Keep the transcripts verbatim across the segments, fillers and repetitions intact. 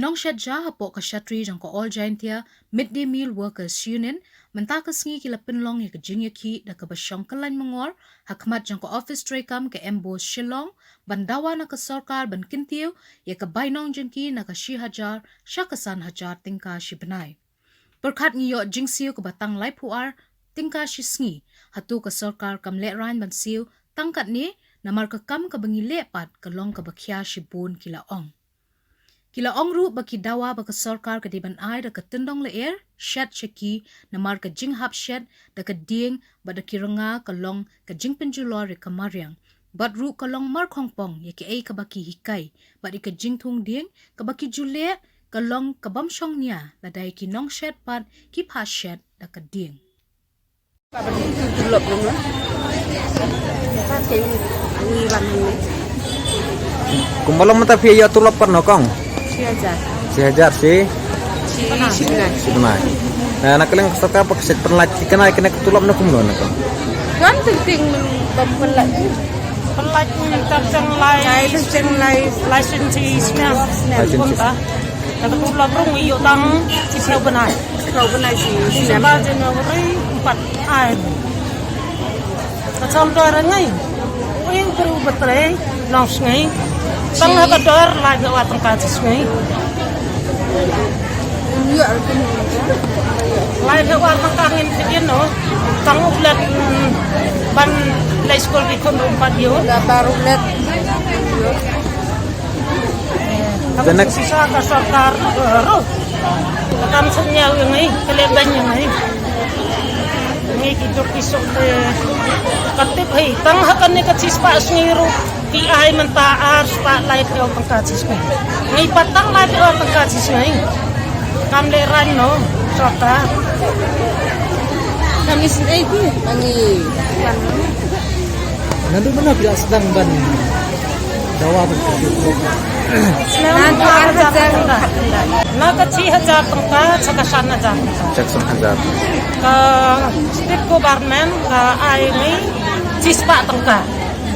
Nongshet ja hapoh ka shatri jong ka All Jaintia Midday Meal Workers Union mynta ka sngi ki la pynlong ïa ka jingïakhih da kaba shong kyllain mangor ha khmat jong ka office treikam ka MBOSE Shillong ban dawa na ka sorkar ban kyntiew ïa ka bainong jong ki na ka shi hajar sha ka san hajar tyngka shi bnai. Pyrkhat ngi ïoh jingsiew kaba tang laiphew ar tyngka shi sngi, hato ka sorkar kam lehraiñ ban siew tang katne? Namar ka kam kaba ngi leh pat ka long kaba khia shibun, ki la ong. Ki la ong ruh ba ki dawa ba ka sorkar ka dei ban ai da ka tyndong lyer shet sha ki, namar ka jinghap shet da ka dieng bad da ki rnga ka long ka jingpynjulor ïa ka mariang bad ruh ka long markhongpong ïa kiei kaba ki hikai bad ïa ka jingthung dieng kaba ki ju leh ka long ka bym shong nia lada ïa ki nongshet pat ki phah shet da ka dieng. Kumba long mynta phi ïoh tulop katno kong? Shi hajar. Shi hajar shi? Shi, shi bnai. Shi bnai. Na, na ka liang ka sorkar pat ka shet pynlait ïa kane, kane ka tulop ne kumno ne kong? Kan teng teng bym pynlait. Pynlait teng teng lai. Lai teng teng lai. Lai sien shi snem. Lai sien shi. Kumta. Ka tulop ruh ngi ïoh tang shi snem bnai. Shi snem bnai shi snem. December, January, ym pat ai. Ka sawdong ngi. Ui, u briew u ba trei, long sngi. Tang ha ka dor, laiphew ar tyngka shi sngi. Laiphew ar tyngka ngin pynïoh noh. Tang u blet, mm, ban leit skul ki khun ruh ym pat ïoh. Da bar u blet. Ka shisha ka sorkar, eh, ruh. Ka kam sngewsih ïa ngi, ka leh beiñ ïa ngi. Ngi ki duk ki suk te. Ka tip hi, tang ha kane ka shispah sngi ruh. Ki ai mynta ar spah laiphew tyngka shi sngi. Ngi pat tang laiphew tyngka shi sngi. Kam lehraiñ noh, sorkar. Kami sngewsih, kami. Naduh mynno phi la sdang ban dawa ban? Naduh ar hajar tyngka. Na ka shi hajar tyngka, sha ka san hajar tyngka. Sha ka san hajar. Ka state government ka ai ngi shispah tyngka.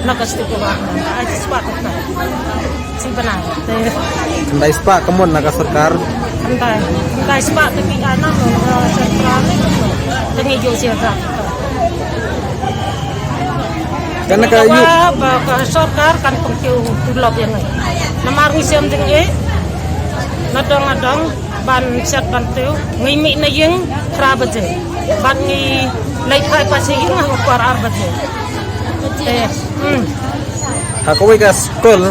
Na ka state government ka ai shispah tyngka. Shi bnai. Te. Khyndai spah ka mut na ka sorkar. Khyndai. Khyndai spah te ki ai na ka sorkar. Te ngi ïoh shi hajar. Kane ka ïoh ba ka sorkar kan pynkiew tulop ïa ngi. Namar ngi shem jingeh. Nadong nadong ban shet ban tiew. Ngi mih na ïing phra baje. Bad ngi leit phai pat sha ïing ha ka por ar baje. Te, hmm. Ha kawei ka skul,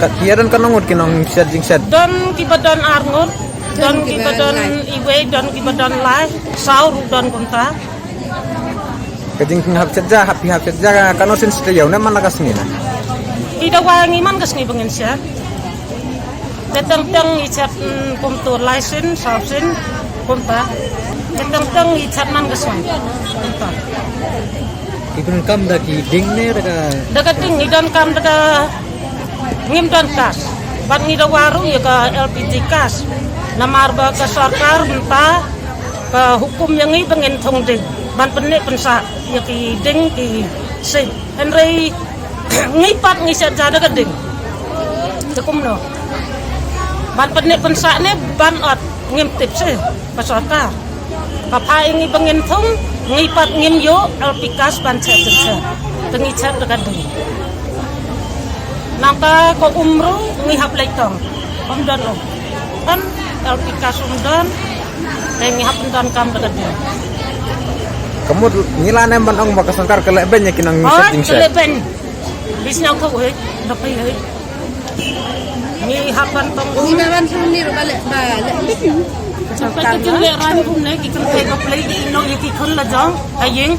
ka, ki ïa don katno ngut ki nongshet jingshet? Don kiba don ar ngut, don kiba don iwei, don kiba don lai, saw ruh don kumta. Ka jinghap shet ja, hap, hap shet ja, katno sien shi taïew ne man la ka sngi na? Ki dawa ngi man ka sngi ba ngin shet. Te teng teng ngi shet, mm, kumto lai sien, saw sien, kumta. Te teng teng ngi shet man ka sngi. Kumta. Ki pyndonkam da ki dieng ne da ka? Da ka dieng, ngi donkam da ka, ngim don gas. Bad ngi dawa ruh ïa ka L P G gas. Namar ba ka sorkar mynta ka hukum ïa ngi ba ngin thung dieng. Ban pynneh pynsah ïa ki dieng ki sien. Hynrei ngi pat ngi shet ja da ka dieng. Te kumno? Ban pynneh pynsah ne ban ot, ngim tip seh. Ka sorkar ka phah ïa ngi ba ngin thung, ngi pat ngim ïoh L P gas ban shet shet. Te ngi shet da ka dieng. Nangta ka um ruh ngi hap leit tong. Ym don um. Kan L P gas um don. Te ngi hap pyndonkam da ka dieng. Ka mut ngi lah ne ban ong ba ka sorkar ka leh beiñ ïa ki nongshet jingshet? Ka leh beiñ. Bi sñiawthooh hi, da phi hi. Ngi hap ban tong. Ngi ma ban sñiaw ni ruh ba leh, ba leh beiñ. Sorkar ka leh rang kumne, ki kynthei ka plie ki ino ïa ki khun la jong ha ïing.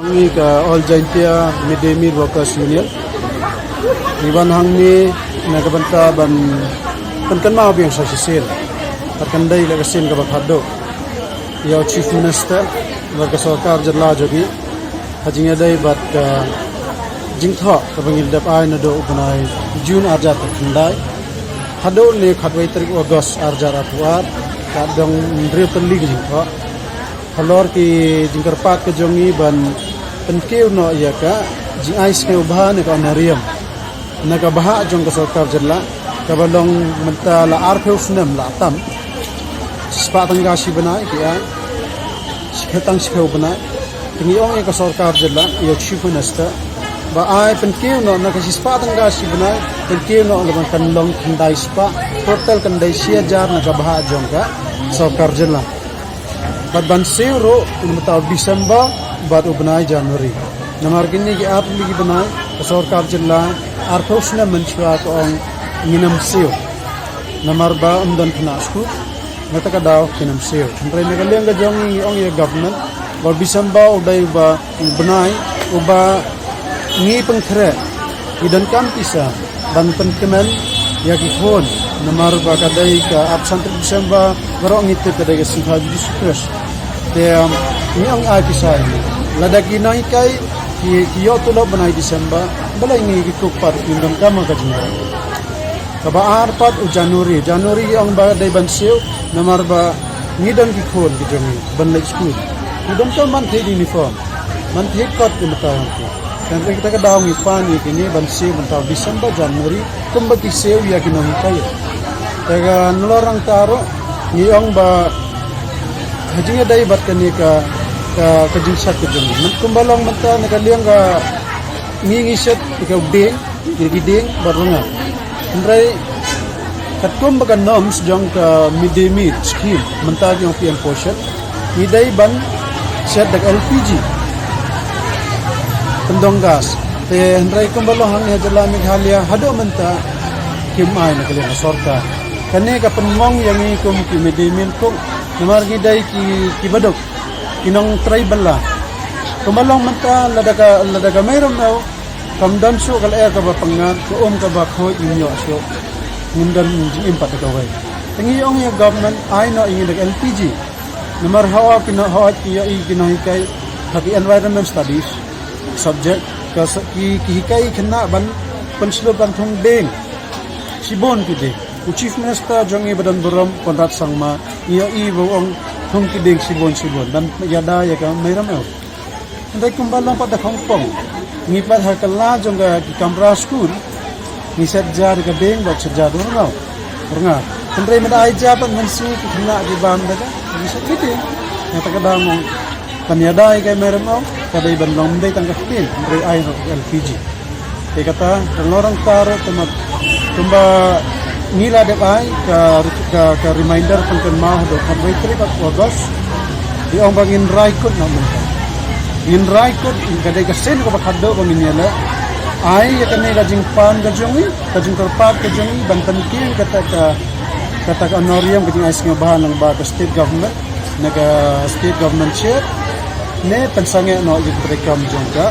Ngi ka All Jaintia Midday Meal Workers Union. Ngi wan hangne na ka bynta ban pynkynmaw biang sa shisien. Bad kan dei la ka sien kaba khatduh ïa u Chief Minister bad ka sorkar jylla jong ngi. Ha jingïadei bad ka jingthoh kaba ngi la dep ai naduh u bnai June arhajar khatkhyndai haduh ne khatwei tarik August arhajar arphew ar, ka dang hynriew tylli ka jingthoh. Halor ki jingkyrpad ka jong ngi ban pynkiew noh ïa ka jingai sngewbha ne ka honorarium. na ka bhah jong ka sorkar jylla, kaba long mynta la arphew snem la tam. Shispah tyngka shi bnai ki ai, shiphew tang shiphew bnai. Te ngi ong ïa ka sorkar jylla, ïa u Chief Minister, ba ai pynkiew noh na ka shispah tyngka shi bnai, pynkiew noh lada kan long khyndai spah, total khyndai shi hajar na ka bhah jong ka sorkar jylla. Bad ban siew ruh, na mynta u December bad u bnai January. Namar kine ki artylli ki bnai, ka sorkar jylla arphew snem mynshuwa ka ong ngin ym siew. Namar ba ym don khynnah skul, na kata ka daw kin ym siew. Hynrei na ka liang ka jong ngi, ngi ong ïa government, ba u December u dei uba u bnai uba ngi pynkhreh, ngi donkam pisa ban pynkmen ïa ki khun. Namar ba ka dei ka arphew san tarik December, baroh ngi tip ka dei ka sngi Jisu Khrist. Te, um, ngi ong ai pisa ïa ngi. Lada ki nonghikai ki, ki ïoh tulop bnai December, balei ngi ki kuk pat ngi donkam ka jingkyrkhu. Kaba ar pat u January. January ong ba dei ban siew, namar ba ngi don ki khun ki jong ngi ban leit skul. Ngi donkam ban thied uniform, ban thied kot ki mata ki. Te kata ka daw ngi pan ïa kine ban siew mynta u December, January, kumba ki siew ïa ki nonghikai. Te ka nalor nangta ruh ngi ong ba ha jingïadei bad kane ka, ka, ka jingshad ka jong ngi. Kumba long mynta na ka liang ka ngi, ngi shet ïa ka dieng, ïa ki dieng bad rnga. Hynrei katkum ba ka norms jong ka midday meal scheme mynta jong P M Poshan, ngi dei ban shet da ka L P G, kyndong gas. Te hynrei kumba long hangne ha jylla Meghalaya haduh mynta kim ai na ka liang ka sorkar. Kane ka pynmong ïa ngi kum ki midday meal cook, namar ngi dei ki, kiba duk, ki nongtrei bylla. Kumba long mynta lada ka, lada ka Mei Ramew kam don shuh ka lyer kaba pyngngad, ka um kaba khuid ngim ïoh shuh, ngim don jingim pat da kawei. Te ngi ong ïa government ai noh ïa ngi da ka L P G. Namar hooid ki nong, hooid ki ïohi ki nonghikai ha ki environment studies subject, ka sa-, ki, ki hikai khynnah ban pynshlur ban thung dieng. Shibun ki dieng. U Chief Minister jong ngi ba don burom Conrad Sangma, ngi ïohi ba u ong thung ki dieng shibun shibun ban ïada ïa ka Mei Ramew. Hynrei kumba long pat da khongpong, ngi pat ha ka la jong ka ki kamra skul, ngi shet ja da ka dieng bad shet ja da u rnga. Rnga. Hynrei mynta ai ja pat mynsngi ki khynnah ki bam da ka, ngi shet ki dieng. Nga ta ka dang ong ban ïada ïa ka Mei Ramew ka dei ban long, ym dei tang ka ktien, hynrei ai ruh ka L P G. Te kata, ka nalor nangta ruh, kumba, kumba ngi la dep ai ka, ka, ka reminder pynkynmaw haduh khatwei tarik August. Ngi ong ba ngin rai kut noh mynta. Ngin rai kut, ka dei ka sien kaba khadduh ba ngin ïaleh. Ai ïa kane ka jingpan ka jong ngi, ka jingkyrpad ka jong ngi ban pynkiew kata ka, kata ka honorarium, ka jingai sngewbha lyngba ka state government, na ka state government share, ne pynsangeh noh ïa ka treikam jong ka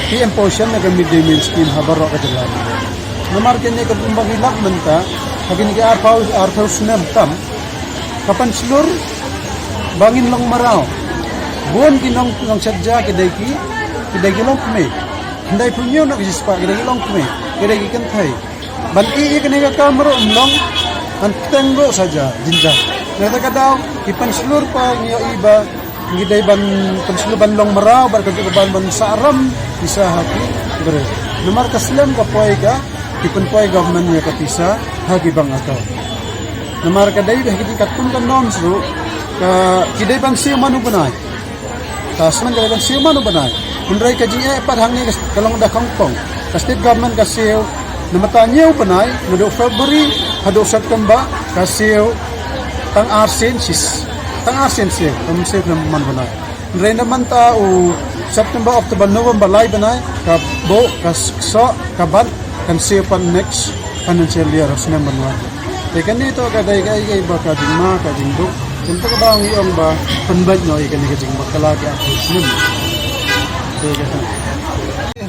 P M Poshan ne ka midday meal scheme ha baroh ka jylla. Namar kane ka bym ba ngi lap mynta, ha kine ki arphew, arphew snem tam, ka pynshlur ba ngin long mraw. Bun ki nong, nongshet ja ki dei ki, ki dei ki longkmie. Hynrei pynïoh na ki spah ki dei ki longkmie, ki dei ki kynthei. Ban ïeh ïa kane ka kam ruh ym long, ban teng ruh sa ja, jynjar. Na kata ka daw, ki pynshlur pat ngi ïohi ba ngi dei ban pynshlur ban long mraw bad ka juh ka ban ban sah ram pisa ha ki briew. Namar ka slem ka poi ka, ki pynpoi government ïa ka pisa ha ki bank account. Namar ka dei ba ha ki katkum ka norms ruh, ka, ki dei ban siew man u bnai. Ka snem ka dei ban siew man u bnai. Hynrei ka jingeh pat hangne ka, ka long da khongpong. Ka state government ka siew na mynta hynñiew bnai, naduh February haduh September, ka siew tang arsien sis, tang arsien siew, kam siew man u bnai. Hynrei na mynta u September, October, November lai bnai, ka buh, ka s-, soh, ka bat, kan siew pat next financial year, snem ban wan. Te kane to ka dei kaei kaei ba ka jingma, ka jingduk. Kynta ka ba ngi ong ba pynbeit noh ïa kane ka jingma ka la ka snem. Te ka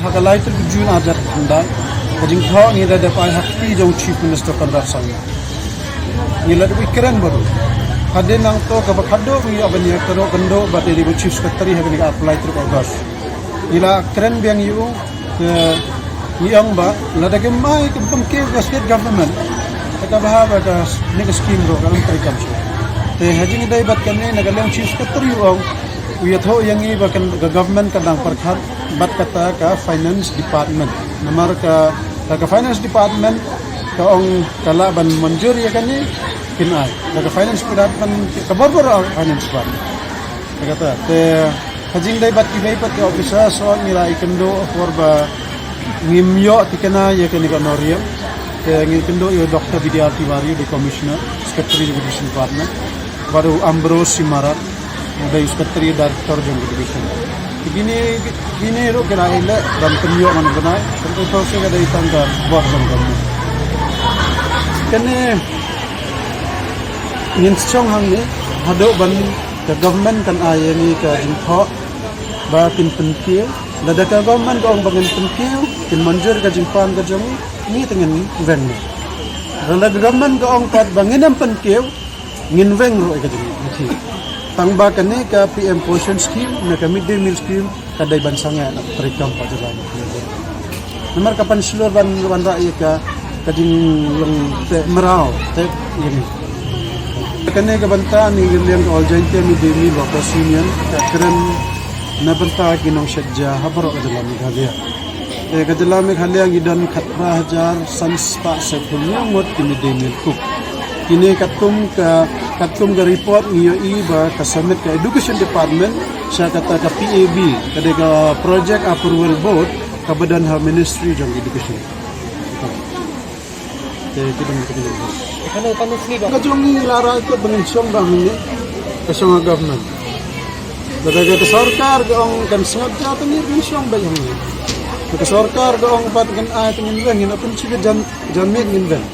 ha ka lai tarik June arhajar khyndai, ka jingthoh ngi la dep ai ha kti jong Chief Minister Conrad Sangma. Ngi la dep kren bad u. Hadien nangta kaba khadduh ngi ïa ban ïa kren kynduh bad ïa u Chief Secretary ha kane ka arphew lai tarik August. Ngi la kren biang ïa u, te ngi ong ba lada kim ai, kim pynkiew ka state government, te kaba ha ba kane ka scheme ruh ka ym treikam shuh. Te ha jingïadei bad kane, na ka liang Chief Secretary u ong, u ïathuh ïa ngi ba kan, ka government ka dang pyrkhat bad kata ka finance department. Namar ka Ka, ka finance department ka ong ka lah ban mynjur ïa kane, kin ai. Ka, ka finance department ka bor bor, ah, finance department. Ka kata te ka jingdei bad kiwei pat ki officer, so ngi la ïakynduh por ba ngim ïoh thikna ïa kane ka honorarium. Te ngi ïakynduh ïa u Doctor B D R Tiwari, u dei commissioner, secretary jong ka education department, bad u Ambrose Simarat, u dei u secretary director jong ka education. Te kine, kine ruh ki la ïaleh ban pynïoh man u bnai, te ka process ka dei tang ka bor jong ka. Kane ngin shong hangne haduh ban ka government kan ai ïa ngi ka jingthoh ba kin pynkiew. Lada ka government ka ong ba ngin pynkiew, kin mynjur ka jingpan ka jong ngi, ngi te ngin weng noh. Lada ka government ka ong pat ba ngin ym pynkiew, ngin weng ruh ïa ka jong ngi. Tang ba kane ka P M Poshan scheme ne ka midday meal scheme ka dei ban sangeh na treikam ka jylla. Namar ka pynshlur ban wanrah ïa ka, ka jinglong teh mraw teh ïa ngi. Kane ka bynta na ka liang ka All Jaintia Midday Meal Workers Union ka kren na bynta ki nongshad ja ha baroh ka jylla Meghalaya. Te ka jylla Meghalaya ngi don khatphra hajar san spah sawphew hynñiew ngut ki midday meal cook. Kine katkum ka, katkum ka report ngi ïohi ba ka submit ka education department sha kata ka P A B, ka dei ka Project Approval Board, kaba don ha Ministry jong Education. Te ki don, ki don. Ka jong ngi la rai ka ba ngin shong ba hangne, ka shong ha government. Lada ka sorkar ka ong kan sngap ja te ngin shong ba hangne. Ka sorkar ka ong pat kan ai te ngin weng, ngin ap shuh ka jan, jan miet ngin weng.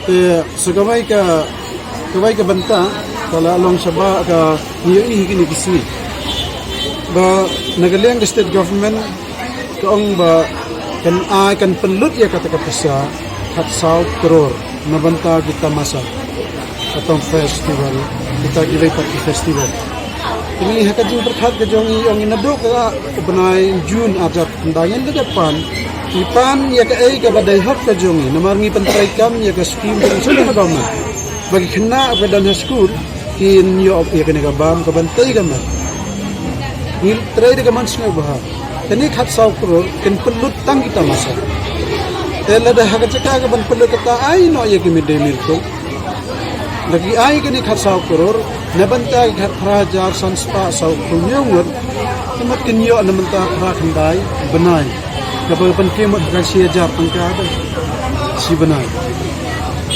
Te sa kawei ka, kawei ka bynta ka la long shabar ka ngi ïohi hi kine ki sngi ba na ka liang ka state government ka ong ba kan ai, kan pynlut ïa kata ka pisa khatsaw klur na bynta ki tamasa, ka tong festival, kita kiwei pat ki festival. Te ngi ha ka jingpyrkhat ka jong ngi ong ngi naduh ka bnai June arhajar khyndai ngin da dep pan. Ngi pan ïa kaei kaba dei hok ka jong ngi, namar ngi pyntreikam ïa ka scheme jong sha ka government ba ki khynnah ba don ha skul kin ïoh ïa kane ka bam ka ban tei ka met. Ngi trei da ka mon sngewbha. Kane khatsaw klur kin pynlut tang ki tamasa. Te lada ha ka jaka ka ban pynlut kata, ai noh ïa ki midday meal cook. Lada ki ai kane khatsaw klur na bynta ki khatphra hajar san spah sawphew hynñiew ngut, te mut kin ïoh na bynta phra khyndai bnai. Kaba pynkhih mut ka shi hajar tyngka ba shi bnai.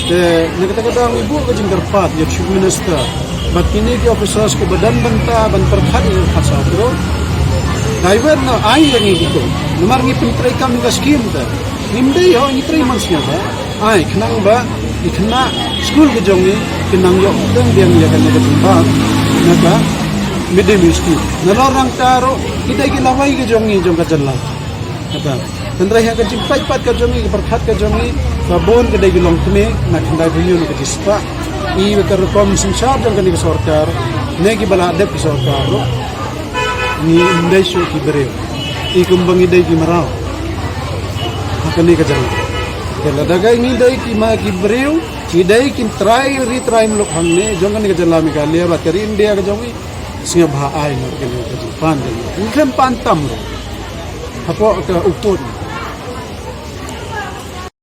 Te na kata ka daw ngi buh ka jingkyrpad ïa u Chief Minister bad kine ki officers kiba don bynta ban pyrkhat ïa ka khatsaw klur, dei ban ai ïa ngi kito, namar ngi pyntreikam ïa ka scheme te. Ngim dei hok, ngi trei man sngewbha. Ai khnang ba ki khynnah skul ka jong ngi kin nang ïoh pdiang ïa kane ka jingbam na ka midday meal scheme. Nalor nangta ruh ki dei ki lawei ka jong ngi jong ka jylla. Kata. Hynrei ha ka jingpeit pat ka jong ngi, ka pyrkhat ka jong ngi, ka bun ka dei ki longkmie na khyndai phew hynñiew na ka jispah. I ba ka rukom synshar jong kane ka sorkar ne kiba la dep ki sorkar ruh, ngi ym dei shuh ki briew. I kumba ngi dei ki mraw ha kane ka jylla. Te lada ka ngi dei ki ma ki briew, ki dei kin trai ri trai muluk hangne jong kane ka jylla Meghalaya bad ka ri India ka jong ngi, sngewbha ai noh kane ka jingpan jong ngi. Ngi khlem pan tam ruh hapoh ka u pud.